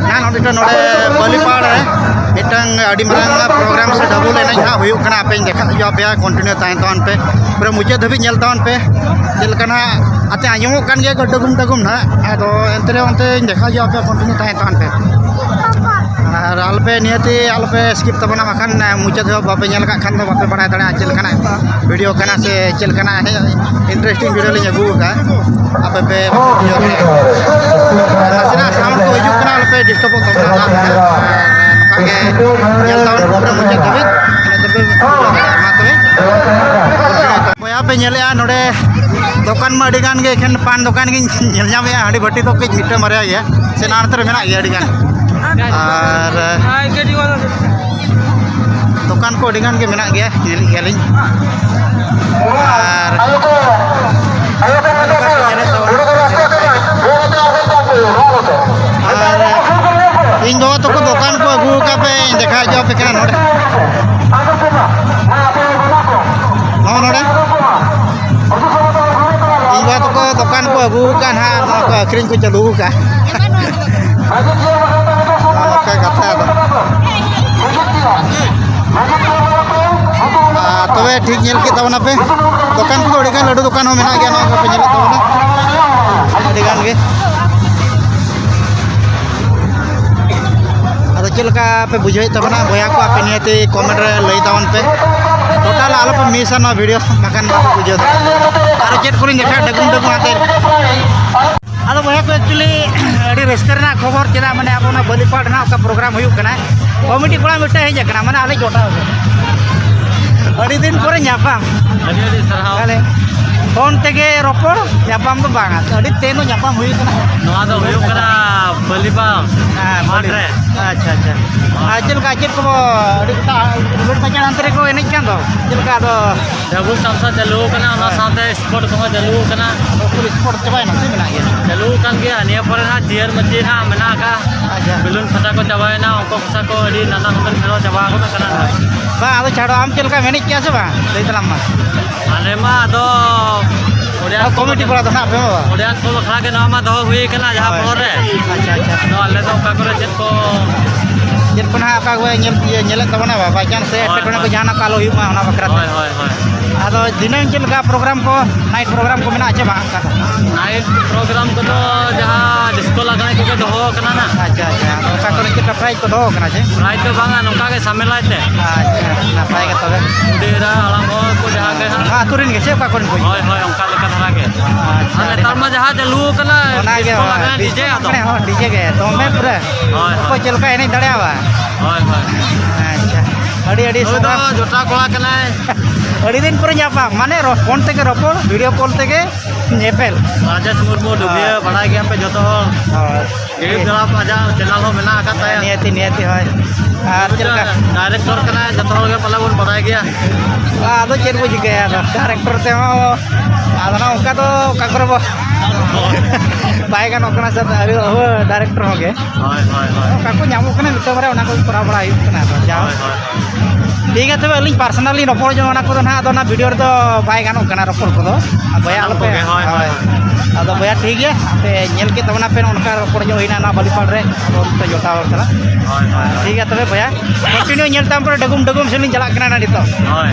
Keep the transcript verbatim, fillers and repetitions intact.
ᱱᱟᱦᱟᱜ ᱱᱚᱰᱮ, ᱱᱚᱰᱮ ᱵᱟᱹᱞᱤᱯᱟᱲ ᱨᱮ ᱢᱤᱫᱴᱟᱝ ᱟᱹᱰᱤ ᱢᱟᱨᱟᱝ ᱯᱨᱳᱜᱨᱟᱢ ᱥᱮ ᱰᱟᱵᱩᱞ ᱮᱱᱮᱡ ᱦᱟᱸᱜ ᱦᱩᱭᱩᱜ ᱠᱟᱱᱟ᱾ ᱟᱯᱮᱧ ᱫᱮᱠᱷᱟ ᱦᱚᱪᱚ ᱟᱯᱮᱭᱟ, ᱠᱚᱱᱴᱤᱱᱤᱭᱩ ᱛᱟᱦᱮᱱ ᱛᱟᱵᱚᱱ ᱯᱮ, ᱯᱩᱨᱟᱹ ᱢᱩᱪᱟᱹᱫ ᱫᱷᱟᱹᱵᱤᱡ ᱧᱮᱞ ᱛᱟᱵᱚᱱ ᱯᱮ᱾ ᱪᱮᱫ ᱞᱮᱠᱟ ᱱᱟᱦᱟᱜ ᱟᱛᱮ ᱟᱸᱡᱚᱢᱚᱜ ᱠᱟᱱ ᱜᱮᱭᱟ ᱠᱚ ᱰᱟᱹᱜᱩᱢ ᱰᱟᱹᱜᱩᱢ ᱱᱟᱦᱟᱜ, ᱟᱫᱚ ᱮᱱᱛᱮ ᱨᱮᱦᱚᱸ ᱚᱱᱛᱮᱧ ᱫᱮᱠᱷᱟ ᱦᱚᱪᱚ ᱟᱯᱮᱭᱟ, ᱠᱚᱱᱴᱤᱱᱤᱭᱩ ᱛᱟᱦᱮᱱ ᱛᱟᱵᱚᱱ ᱯᱮ᱾ ᱟᱨ ᱟᱞᱚᱯᱮ ᱱᱤᱦᱟᱹᱛᱤ ᱟᱞᱚᱯᱮ ᱥᱠᱤᱯ ᱛᱟᱵᱚᱱᱟ, ᱵᱟᱠᱷᱟᱱ ᱢᱩᱪᱟᱹᱫ ᱫᱷᱟᱹᱵᱤᱡ ᱵᱟᱯᱮ ᱧᱮᱞ ᱠᱟᱜ ᱠᱷᱟᱱ ᱫᱚ ᱵᱟᱯᱮ ᱵᱟᱲᱟᱭ ᱫᱟᱲᱮᱭᱟᱜᱼᱟ ᱪᱮᱫ ᱞᱮᱠᱟᱱᱟᱜ ᱵᱷᱤᱰᱤᱭᱳ ᱠᱟᱱᱟ ᱥᱮ ᱪᱮᱫ ᱞᱮᱠᱟᱱᱟᱜ ᱤᱱᱴᱟᱨᱮᱥᱴᱤᱝ ᱵᱷᱤᱰᱤᱭᱳ ᱞᱤᱧ ᱟᱹᱜᱩ ᱟᱠᱟᱫᱼᱟ᱾ ᱟᱯᱮ ᱯᱮ ᱵᱩᱡᱷᱟᱹᱣ ᱫᱟᱲᱮᱭᱟᱜᱼᱟ᱾ ᱱᱟᱥᱮᱱᱟᱜ ᱥᱟᱣᱩᱱᱰ ᱠᱚ ᱦᱤᱡᱩᱜ ᱠᱟᱱᱟ, ᱟᱞᱚᱯᱮ ᱰᱤᱥᱴᱟᱵᱚᱜ ᱛᱟᱵᱚᱱᱟ ᱦᱟᱸᱜ᱾ ᱟᱨ ᱱᱚᱝᱠᱟ ᱜᱮ ᱧᱮᱞ ᱛᱟᱵᱚᱱ ᱯᱮ ᱯᱩᱨᱟᱹ ᱢᱩᱪᱟᱹᱫ ᱫᱷᱟᱹᱵᱤᱡ, ᱤᱱᱟᱹ ᱛᱮᱯᱮ ᱵᱩᱡᱷᱟᱹᱣ ᱫᱟᱲᱮᱭᱟᱜᱼᱟ᱾ ᱢᱟ ᱛᱚᱵᱮ, ᱵᱚᱭᱦᱟ ᱯᱮ ᱧᱮᱞᱮᱜᱼᱟ ᱱᱚᱰᱮ ᱫᱚᱠᱟᱱ ᱢᱟ ᱟᱹᱰᱤ ᱜᱟᱱ ᱜᱮ, ᱮᱠᱷᱮᱱ ᱯᱟᱱ ᱫᱚᱠᱟᱱ ᱜᱤᱧ ᱧᱮᱞ ᱧᱟᱢᱮᱜᱼᱟ᱾ ᱦᱟᱺᱰᱤ ᱵᱷᱟᱹᱴᱤ ᱫᱚ ᱠᱟᱹᱡ ᱢᱤᱫᱴᱟᱝ ᱵᱟᱨᱭᱟ ᱜᱮᱭᱟ, ᱥᱮ ᱱᱟᱱ ᱱᱚᱛᱮ ᱨᱮ ᱢᱮᱱᱟᱜ ᱜᱮᱭᱟ ᱟᱹᱰᱤ ᱜᱟᱱ᱾ ᱟᱨ ᱫᱚᱠᱟᱱ ᱠᱚ ᱟᱹᱰᱤ ᱜᱟᱱ ᱜᱮ ᱢᱮᱱᱟᱜ ᱜᱮᱭᱟ, ᱧᱮᱞᱮᱫ ᱜᱮᱭᱟᱞᱤᱧ᱾ ᱟᱨ ᱟᱨ ᱤᱧ ᱵᱟᱵᱟ ᱛᱟᱠᱚ ᱫᱚᱠᱟᱱ ᱠᱚ ᱟᱹᱜᱩ ᱟᱠᱟᱫ ᱯᱮ, ᱤᱧ ᱫᱮᱠᱷᱟᱣ ᱦᱚᱪᱚ ᱟᱯᱮ ᱠᱟᱱᱟ ᱱᱚᱰᱮ᱾ ᱱᱚᱜᱼᱚ ᱱᱚᱰᱮ ᱤᱧ ᱵᱟᱵᱟ ᱛᱟᱠᱚ ᱫᱚᱠᱟᱱ ᱠᱚ ᱟᱹᱜᱩ ᱟᱠᱟᱫ ᱱᱟᱦᱟᱜ, ᱱᱚᱣᱟ ᱠᱚ ᱟᱹᱠᱷᱨᱤᱧ ᱠᱚ ᱪᱟᱹᱞᱩ ᱟᱠᱟᱫ᱾ ᱱᱚᱜᱼᱚ ᱱᱚᱝᱠᱟ ᱠᱟᱛᱷᱟ ᱫᱚ᱾ ᱟᱨ ᱛᱚᱵᱮ ᱴᱷᱤᱠ ᱧᱮᱞ ᱠᱮᱫ ᱛᱟᱵᱚᱱᱟᱯᱮ, ᱫᱚᱠᱟᱱ ᱠᱚᱫᱚ ᱟᱹᱰᱤᱜᱟᱱ ᱞᱟᱹᱰᱩ ᱫᱚᱠᱟᱱ ᱦᱚᱸ ᱢᱮᱱᱟᱜ ᱜᱮᱭᱟ, ᱱᱚᱣᱟ ᱠᱚᱯᱮ ᱧᱮᱞᱮᱫ ᱛᱟᱵᱚᱱᱟ ᱟᱹᱰᱤᱜᱟᱱ ᱜᱮ᱾ ᱟᱫᱚ ᱪᱮᱫ ᱞᱮᱠᱟ ᱯᱮ ᱵᱩᱡᱷᱟᱹᱣᱮᱫ ᱛᱟᱵᱚᱱᱟ ᱵᱚᱭᱦᱟ ᱠᱚ? ᱟᱯᱮ ᱱᱤᱭᱟᱹᱛᱮ ᱠᱚᱢᱮᱱᱴ ᱨᱮ ᱞᱟᱹᱭ ᱛᱟᱵᱚᱱ ᱯᱮ᱾ ᱴᱳᱴᱟᱞ ᱟᱞᱚᱯᱮ ᱢᱤᱥᱟ ᱱᱚᱣᱟ ᱵᱷᱤᱰᱤᱭᱳ, ᱵᱟᱠᱷᱟᱱ ᱵᱟᱯᱮ ᱵᱩᱡᱷᱟᱹᱣ ᱫᱟᱲᱮᱭᱟᱜᱼᱟ᱾ ᱟᱨᱚ ᱪᱮᱫ ᱠᱚᱞᱤᱧ ᱫᱮᱠᱷᱟᱣ, ᱰᱟᱹᱜᱩᱢ ᱰᱟᱹᱜᱩᱢ ᱟᱛᱮ᱾ ᱟᱫᱚ ᱵᱚᱭᱦᱟ ᱠᱚ, actually ᱟᱹᱰᱤ ᱨᱟᱹᱥᱠᱟᱹ ᱨᱮᱱᱟᱜ ᱠᱷᱚᱵᱚᱨ, ᱪᱮᱫᱟᱜ ᱢᱟᱱᱮ ᱟᱵᱚ ᱚᱱᱟ ᱵᱟᱹᱞᱤᱯᱟᱲ ᱨᱮᱱᱟᱜ ᱚᱠᱟ ᱯᱨᱳᱜᱨᱟᱢ ᱦᱩᱭᱩᱜ ᱠᱟᱱᱟ, ᱠᱚᱢᱤᱴᱤ ᱠᱚᱲᱟ ᱢᱤᱫᱴᱮᱱ ᱦᱮᱡ ᱟᱠᱟᱱᱟ, ᱢᱟᱱᱮ ᱟᱞᱮ ᱡᱚᱴᱟᱣ ᱜᱮ᱾ ᱟᱹᱰᱤ ᱫᱤᱱ ᱯᱚᱨᱮ ᱧᱟᱯᱟᱢ᱾ ᱟᱹᱰᱤ ᱟᱹᱰᱤ ᱥᱟᱨᱦᱟᱣ᱾ ᱛᱟᱦᱞᱮ ᱯᱷᱳᱱ ᱛᱮᱜᱮ ᱨᱚᱯᱚᱲ, ᱧᱟᱯᱟᱢ ᱫᱚ ᱵᱟᱝᱟ, ᱟᱹᱰᱤ ᱛᱮᱱ ᱫᱚ ᱧᱟᱯᱟᱢ ᱦᱩᱭ ᱠᱟᱱᱟ᱾ ᱱᱚᱣᱟ ᱫᱚ ᱦᱩᱭᱩᱜ ᱠᱟᱱᱟ ᱵᱟᱹᱞᱤᱯᱟᱲ ᱦᱮᱸ, ᱢᱟᱴᱷ ᱨᱮ᱾ ᱟᱪᱪᱷᱟ, ᱟᱪᱪᱷᱟ᱾ ᱟᱨ ᱪᱮᱫ ᱞᱮᱠᱟ, ᱪᱮᱫ ᱠᱚ ᱟᱹᱰᱤ ᱜᱚᱴᱟ ᱨᱳᱰ ᱯᱟᱪᱟᱲ ᱦᱟᱱᱛᱮ ᱨᱮᱠᱚ ᱮᱱᱮᱡ ᱠᱟᱱ ᱫᱚ, ᱪᱮᱫ ᱞᱮᱠᱟ ᱟᱫᱚ? ᱰᱟᱵᱩᱞ ᱛᱟᱢᱥᱟ ᱪᱟᱹᱞᱩ ᱟᱠᱟᱱᱟ, ᱚᱱᱟ ᱦᱮᱸ᱾ ᱥᱟᱶᱛᱮ ᱥᱯᱳᱨᱴ ᱠᱚᱦᱚᱸ ᱪᱟᱹᱞᱩ ᱟᱠᱟᱱᱟ᱾ ᱥᱯᱳᱨᱴ ᱪᱟᱵᱟᱭᱮᱱᱟ ᱥᱮ ᱢᱮᱱᱟᱜ ᱜᱮᱭᱟ? ᱪᱟᱹᱞᱩ ᱟᱠᱟᱱ ᱜᱮᱭᱟ᱾ ᱱᱤᱭᱟᱹ ᱯᱚᱨᱮ ᱦᱟᱸᱜ ᱪᱤᱭᱟᱹᱨ ᱢᱟᱹᱪᱤᱭᱟᱹᱨ ᱦᱟᱸᱜ ᱢᱮᱱᱟᱜ ᱟᱠᱟᱫᱼᱟ᱾ ᱟᱪᱪᱷᱟ᱾ ᱵᱮᱞᱩᱱ ᱯᱷᱟᱴᱟ ᱠᱚ ᱪᱟᱵᱟᱭᱮᱱᱟ, ᱚᱝᱠᱚ ᱠᱚᱥᱟ ᱠᱚ ᱟᱹᱰᱤ ᱱᱟᱱᱟ ᱦᱩᱱᱟᱹᱨ ᱠᱷᱮᱞᱳᱰ ᱪᱟᱵᱟ ᱟᱠᱟᱱᱟ᱾ ᱵᱟᱝ, ᱟᱫᱚ ᱪᱷᱟᱲᱚ, ᱟᱢ ᱪᱮᱫ ᱞᱮᱠᱟᱢ ᱮᱱᱮᱡ ᱠᱮᱜᱼᱟ ᱥᱮ ᱵᱟᱝ? ᱞᱟᱹᱭ ᱛᱟᱞᱟᱝ ᱢᱟ᱾ ᱟᱞᱮ ᱢᱟ ᱟᱫᱚ ᱟᱨ ᱠᱚᱢᱤᱴᱤ ᱠᱚᱲᱟ ᱫᱚ ᱱᱟᱦᱟᱜ ᱟᱯᱮ ᱢᱟ ᱵᱟ? ᱚᱰᱮᱱᱥ ᱠᱚ ᱵᱟᱠᱷᱨᱟ ᱜᱮ ᱱᱚᱣᱟ ᱢᱟ ᱫᱚᱦᱚ ᱦᱩᱭ ᱠᱟᱱᱟ ᱡᱟᱦᱟᱸ ᱦᱳᱭ᱾ ᱯᱚᱦᱚᱨ ᱨᱮ᱾ ᱟᱪᱪᱷᱟ, ᱟᱪᱪᱷᱟ᱾ ᱟᱫᱚ ᱟᱞᱮ ᱫᱚ ᱚᱠᱟ ᱠᱚᱨᱮ ᱪᱮᱫ ᱠᱚ ᱪᱮᱫ ᱠᱚ ᱱᱟᱦᱟᱜ ᱚᱠᱟ ᱠᱚ ᱧᱮᱞ, ᱤᱭᱟᱹ, ᱧᱮᱞᱮᱫ ᱛᱟᱵᱚᱱᱟ ᱵᱟ, by chance ᱥᱮ ᱦᱳᱭ, ᱮᱴᱠᱮᱴᱚᱬᱮ ᱠᱚ ᱦᱳᱭ᱾ ᱡᱟᱦᱟᱱᱟᱜ ᱠᱚ ᱟᱞᱚ ᱦᱩᱭᱩᱜ ᱢᱟ, ᱚᱱᱟ ᱵᱟᱠᱷᱨᱟ ᱛᱮ᱾ ᱦᱳᱭ, ᱦᱳᱭ, ᱦᱳᱭ᱾ ᱟᱫᱚ ᱫᱷᱤᱱᱟᱹᱝ ᱪᱮᱫ ᱞᱮᱠᱟ ᱯᱨᱳᱜᱨᱟᱢ ᱠᱚ, ᱱᱟᱭᱤᱴ ᱯᱨᱳᱜᱨᱟᱢ ᱠᱚ ᱢᱮᱱᱟᱜᱼᱟ ᱪᱮ ᱵᱟᱝ ᱚᱱᱠᱟ ᱫᱚ? ᱱᱟᱭᱤᱴ ᱯᱨᱳᱜᱨᱟᱢ ᱠᱚᱫᱚ ᱡᱟᱦᱟᱸ ᱰᱤᱥᱠᱳ ᱞᱟᱜᱽᱬᱮ ᱠᱚᱜᱮ ᱫᱚᱦᱚ ᱠᱟᱱᱟ ᱱᱟᱜ᱾ ᱟᱪᱪᱷᱟ, ᱟᱪᱪᱷᱟ᱾ ᱟᱫᱚ ᱚᱠᱟ ᱠᱚᱨᱮ ᱪᱮᱫ ᱞᱮᱠᱟ ᱯᱨᱟᱭᱤᱡᱽ ᱠᱚ ᱫᱚᱦᱚ ᱠᱟᱱᱟ ᱪᱮ? ᱯᱨᱟᱭᱤᱡᱽ ᱫᱚ ᱵᱟᱝᱟ, ᱱᱚᱝᱠᱟ ᱜᱮ ᱥᱟᱢᱮᱞᱟᱭ ᱛᱮ᱾ ᱟᱪᱪᱷᱟ, ᱱᱟᱯᱟᱭ ᱜᱮ ᱛᱚᱵᱮ᱾ ᱵᱩᱰᱷᱤ ᱮᱨᱟ, ᱦᱟᱲᱟᱢ ᱦᱚᱲ ᱠᱚ ᱡᱟᱦᱟᱸ ᱜᱮ ᱦᱟᱸᱜ᱾ ᱱᱚᱣᱟ ᱟᱹᱛᱩ ᱨᱮᱱ ᱜᱮ ᱪᱮ ᱚᱠᱟ ᱠᱚᱨᱮᱱ ᱠᱚ ᱦᱤᱡᱩᱜᱼᱟ? ᱦᱳᱭ, ᱦᱳᱭ, ᱚᱱᱠᱟ ᱞᱮᱠᱟ ᱫᱷᱟᱨᱟ ᱜᱮ᱾ ᱟᱪᱪᱷᱟ, ᱟᱨ ᱟᱹᱰᱤ ᱱᱮᱛᱟᱨ ᱢᱟ ᱱᱟᱯᱟᱭ᱾ ᱡᱟᱦᱟᱸ ᱪᱟᱹᱞᱩ ᱟᱠᱟᱱᱟ, ᱚᱱᱟ ᱜᱮ, ᱰᱤᱥᱠᱳ ᱦᱳᱭ, ᱞᱟᱜᱽᱬᱮ ᱰᱤᱡᱮ ᱰᱤᱡᱮ ᱟᱫᱚ᱾ ᱞᱟᱜᱽᱬᱮ ᱦᱚᱸ ᱰᱤᱡᱮ ᱜᱮ, ᱫᱚᱢᱮ ᱯᱩᱨᱟᱹ᱾ ᱦᱳᱭ, ᱦᱳᱭ᱾ ᱚᱠᱚᱭ ᱪᱮᱫ ᱞᱮᱠᱟ ᱮᱱᱮᱡ ᱫᱟᱲᱮᱭᱟᱜᱼᱟ᱾ ᱦᱳᱭ, ᱦᱳᱭ᱾ ᱟᱪᱪᱷᱟ, ᱟᱹᱰᱤ, ᱟᱹᱰᱤ ᱱᱩᱭ ᱫᱚ ᱥᱟᱨᱦᱟᱣ᱾ ᱡᱚᱴᱟᱣ ᱠᱚᱲᱟ ᱠᱟᱱᱟᱭ᱾ ᱟᱹᱰᱤ ᱫᱤᱱ ᱯᱚᱨᱮ ᱧᱟᱯᱟᱢ, ᱢᱟᱱᱮ ᱨᱚ-, ᱯᱷᱳᱱ ᱛᱮᱜᱮ ᱨᱚᱯᱚᱲ, ᱵᱷᱤᱰᱤᱭᱳ ᱠᱚᱞ ᱛᱮᱜᱮ ᱧᱮᱯᱮᱞ᱾ ᱨᱟᱡᱮᱥ ᱢᱩᱨᱢᱩ ᱰᱩᱵᱤᱭᱟᱹ, ᱦᱳᱭ᱾ ᱵᱟᱲᱟᱭ ᱜᱮᱭᱟᱯᱮ ᱡᱚᱛᱚ ᱦᱚᱲ᱾ ᱦᱳᱭ᱾ ᱫᱤᱞᱤᱯ ᱫᱟᱲᱟ ᱟᱡᱟᱜ ᱪᱮᱱᱮᱞ ᱦᱚᱸ ᱢᱮᱱᱟᱜ ᱟᱠᱟᱫ ᱛᱟᱭᱟ᱾ ᱱᱤᱭᱟᱹᱛᱤ, ᱱᱤᱭᱟᱹᱛᱤ, ᱦᱳᱭ᱾ ᱟᱨ ᱪᱮᱫ ᱞᱮᱠᱟ? ᱰᱟᱭᱨᱮᱠᱴᱚᱨ ᱠᱟᱱᱟᱭ, ᱡᱚᱛᱚ ᱦᱚᱲ ᱜᱮ ᱯᱟᱞᱮ ᱵᱚᱱ ᱵᱟᱲᱟᱭ ᱜᱮᱭᱟ᱾ ᱟᱫᱚ ᱪᱮᱫ ᱵᱚ ᱪᱤᱠᱟᱹᱭᱟ, ᱟᱫᱚ ᱰᱟᱭᱨᱮᱠᱴᱚᱨ ᱛᱮᱦᱚᱸ ᱟᱫᱚ ᱱᱟᱜ ᱚᱱᱠᱟ ᱫᱚ ᱚᱠᱟ ᱠᱚᱨᱮ ᱵᱚ ᱵᱟᱭ ᱜᱟᱱᱚᱜ ᱠᱟᱱᱟ ᱥᱮ, ᱟᱹᱣᱨᱤ ᱟᱵᱚ ᱰᱟᱭᱨᱮᱠᱴᱚᱨ ᱦᱚᱸ ᱜᱮ᱾ ᱦᱳᱭ, ᱦᱳᱭ, ᱦᱳᱭ᱾ ᱚᱠᱟ ᱠᱚ ᱧᱟᱢᱚᱜ ᱠᱟᱱᱟ ᱱᱤᱛᱚᱜ ᱵᱟᱨᱭᱟ, ᱚᱱᱟ ᱠᱚ ᱠᱚᱨᱟᱣ ᱵᱟᱲᱟ ᱦᱩᱭᱩᱜ ᱠᱟᱱᱟ᱾ ᱟᱫᱚ ᱡᱟᱦᱳ᱾ ᱦᱳᱭ, ᱦᱳᱭ, ᱦᱳᱭ᱾ ᱴᱷᱤᱠ ᱜᱮᱭᱟ, ᱛᱚᱵᱮ ᱟᱹᱞᱤᱧ ᱯᱟᱨᱥᱚᱱᱟᱞ ᱞᱤᱧ ᱨᱚᱯᱚᱲ ᱡᱚᱝ, ᱚᱱᱟ ᱠᱚᱫᱚ ᱱᱟᱦᱟᱜ ᱟᱫᱚ ᱚᱱᱟ ᱵᱷᱤᱰᱤᱭᱳ ᱨᱮᱫᱚ ᱵᱟᱭ ᱜᱟᱱᱚᱜ ᱠᱟᱱᱟ ᱨᱚᱯᱚᱲ ᱠᱚᱫᱚ᱾ ᱵᱚᱭᱦᱟ, ᱥᱟᱱᱟᱢ ᱟᱞᱚᱯᱮ, ᱠᱚᱜᱮ, ᱦᱳᱭ, ᱦᱳᱭ, ᱦᱳᱭ᱾ ᱦᱳᱭ᱾ ᱟᱫᱚ ᱵᱚᱭᱦᱟ, ᱴᱷᱤᱠ ᱜᱮᱭᱟ, ᱟᱯᱮ ᱧᱮᱞ ᱠᱮᱫ ᱛᱟᱵᱚᱱᱟ ᱯᱮ, ᱚᱱᱠᱟ ᱨᱚᱯᱚᱲ ᱧᱚᱜ ᱦᱩᱭᱱᱟ ᱚᱱᱟ ᱵᱟᱹᱞᱤᱯᱟᱲ ᱨᱮ, ᱟᱵᱚ ᱱᱚᱛᱮ ᱡᱚᱴᱟᱣ ᱦᱚᱲ ᱥᱟᱞᱟᱜ᱾ ᱦᱳᱭ, ᱦᱳᱭ, ᱦᱳᱭ᱾ ᱴᱷᱤᱠ ᱜᱮᱭᱟ, ᱛᱚᱵᱮ ᱵᱚᱭᱦᱟ, continue ᱧᱮᱞ ᱛᱟᱢ ᱯᱮ, ᱰᱟᱹᱜᱩᱢ ᱰᱟᱹᱜᱩᱢ ᱥᱮᱫ ᱞᱤᱧ ᱪᱟᱞᱟᱜ ᱠᱟᱱᱟ ᱱᱟᱦᱟᱜ ᱱᱤᱛᱚᱜ᱾ ᱦᱳᱭ᱾